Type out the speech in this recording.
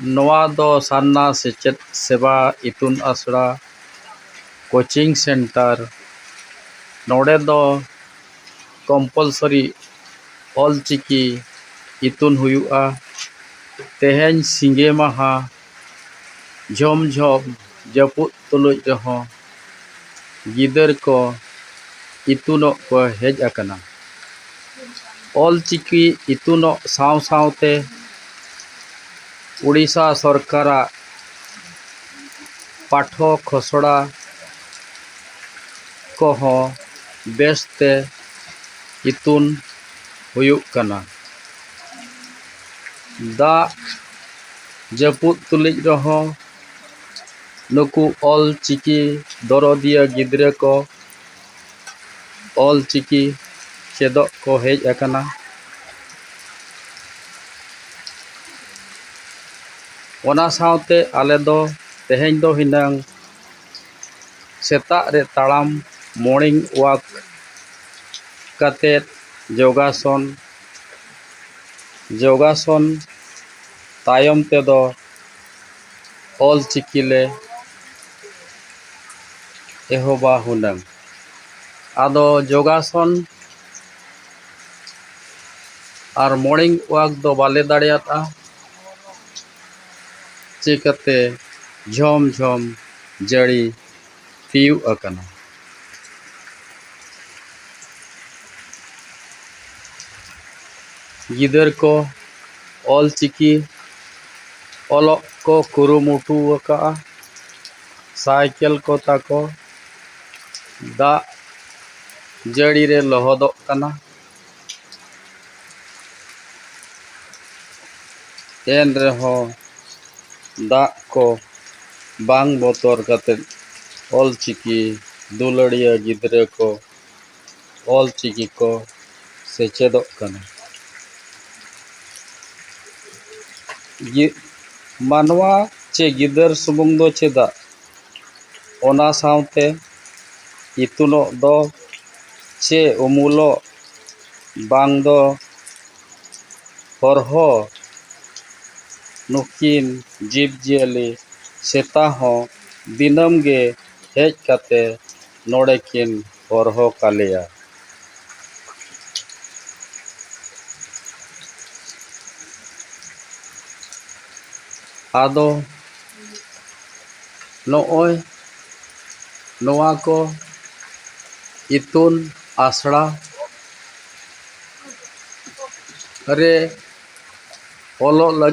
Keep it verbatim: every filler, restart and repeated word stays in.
ᱱᱚᱣᱟ ᱫᱚ ᱥᱟᱨᱱᱟ ᱥᱮᱪᱮᱫ ᱥᱮᱵᱟ ᱤᱛᱩᱱ ᱟᱥᱲᱟ, ᱠᱳᱪᱤᱝ ᱥᱮᱱᱴᱟᱨ᱾ ᱱᱚᱰᱮ ᱫᱚ ᱠᱚᱢᱯᱟᱞᱥᱟᱨᱤ ᱚᱞᱪᱤᱠᱤ ᱤᱛᱩᱱ ᱦᱩᱭᱩᱜᱼᱟ᱾ ᱛᱮᱦᱮᱧ ᱥᱤᱸᱜᱮ ᱢᱟᱦᱟ, ᱡᱷᱚᱢ ᱡᱷᱚᱢ ᱡᱟᱹᱯᱩᱫ ᱛᱩᱞᱩᱡ ᱨᱮᱦᱚᱸ ᱜᱤᱫᱟᱹᱨ ᱠᱚ ᱤᱛᱩᱱᱚᱜ ᱠᱚ ᱦᱮᱡ ᱟᱠᱟᱱᱟ᱾ ᱚᱞᱪᱤᱠᱤ ᱤᱛᱩᱱᱚᱜ ᱥᱟᱶ ᱥᱟᱶᱛᱮ ᱩᱲᱤᱥᱥᱟ ᱥᱚᱨᱠᱟᱨᱟᱜ ᱯᱟᱴᱷᱚ ᱠᱷᱚᱥᱲᱟ ᱠᱚᱦᱚᱸ ᱵᱮᱥᱛᱮ ᱤᱛᱩᱱ ᱦᱩᱭᱩᱜ ᱠᱟᱱᱟ᱾ ᱫᱟᱜ ᱡᱟᱹᱯᱩᱫ ᱛᱩᱞᱩᱡ ᱨᱮᱦᱚᱸ ᱱᱩᱠᱩ ᱚᱞ ᱪᱤᱠᱤ ᱫᱚᱨᱚᱫᱤᱭᱟᱹ ᱜᱤᱫᱽᱨᱟᱹ ᱠᱚ ᱚᱞ ᱪᱤᱠᱤ ᱪᱮᱫᱚᱜ ᱠᱚ ᱦᱮᱡ ᱟᱠᱟᱱᱟ᱾ ᱚᱱᱟ ᱥᱟᱶᱛᱮ ᱟᱞᱮ ᱫᱚ ᱛᱮᱦᱮᱧ ᱫᱚ ᱦᱩᱱᱟᱹᱝ ᱥᱮᱛᱟᱜ ᱨᱮ ᱛᱟᱲᱟᱢ, morning walk ᱠᱟᱛᱮᱫ ᱡᱳᱜᱟᱥᱚᱱ, ᱡᱳᱜᱟᱥᱚᱱ ᱛᱟᱭᱚᱢ ᱛᱮᱫᱚ ᱚᱞ ᱪᱤᱠᱤ ᱞᱮ ᱮᱦᱚᱵᱟ ᱦᱩᱱᱟᱹᱝ᱾ ᱟᱫᱚ ᱡᱳᱜᱟᱥᱚᱱ ᱟᱨ morning walk ᱫᱚ ᱵᱟᱞᱮ ᱫᱟᱲᱮᱭᱟᱫᱼᱟ, ᱪᱤᱠᱟᱹᱛᱮ ᱡᱷᱚᱢ ᱡᱷᱚᱢ ᱡᱟᱹᱲᱤ ᱛᱤᱭᱩᱜ ᱟᱠᱟᱱᱟ᱾ ᱜᱤᱫᱟᱹᱨ ᱠᱚ ᱚᱞ ᱪᱤᱠᱤ ᱚᱞᱚᱜ ᱠᱚ ᱠᱩᱨᱩᱢᱩᱴᱩ ᱟᱠᱟᱫᱼᱟ᱾ ᱥᱟᱭᱠᱮᱞ ᱠᱚ ᱛᱟᱠᱚ ᱫᱟᱜ ᱡᱟᱹᱲᱤ ᱨᱮ ᱞᱚᱦᱚᱫᱚᱜ ᱠᱟᱱᱟ᱾ ᱮᱱ ᱨᱮᱦᱚᱸ ᱫᱟᱜ ᱠᱚ ᱵᱟᱝ ᱵᱚᱛᱚᱨ ᱠᱟᱛᱮᱫ ᱚᱞ ᱪᱤᱠᱤ ᱫᱩᱞᱟᱹᱲᱤᱭᱟᱹ ᱜᱤᱫᱽᱨᱟᱹ ᱠᱚ ᱚᱞ ᱪᱤᱠᱤ ᱠᱚ ᱥᱮᱪᱮᱫᱚᱜ ᱠᱟᱱᱟ᱾ ᱜᱤ-, ᱢᱟᱱᱣᱟ ᱪᱮ ᱜᱤᱫᱟᱹᱨ ᱥᱩᱢᱩᱝ ᱫᱚ ᱪᱮᱫᱟᱜ, ᱚᱱᱟ ᱥᱟᱶᱛᱮ ᱤᱛᱩᱱᱚᱜ ᱫᱚ ᱪᱮ ᱩᱢᱩᱞᱚᱜ ᱵᱟᱝ ᱫᱚ ᱦᱚᱨᱦᱚ ᱱᱩᱠᱤᱱ ᱡᱤᱵᱽᱼᱡᱤᱭᱟᱹᱞᱤ ᱥᱮᱛᱟ ᱦᱚᱸ ᱫᱤᱱᱟᱹᱢ ᱜᱮ ᱦᱮᱡ ᱠᱟᱛᱮ ᱱᱚᱰᱮ ᱠᱤᱱ ᱦᱚᱨᱦᱚ ᱠᱟᱞᱮᱭᱟ᱾ ᱟᱫᱚ ᱱᱚᱜᱼᱚᱭ ᱱᱚᱣᱟ ᱠᱚ ᱤᱛᱩᱱ ᱟᱥᱲᱟ ᱨᱮ ᱚᱞᱚᱜ ᱞᱟᱹᱜᱤᱫ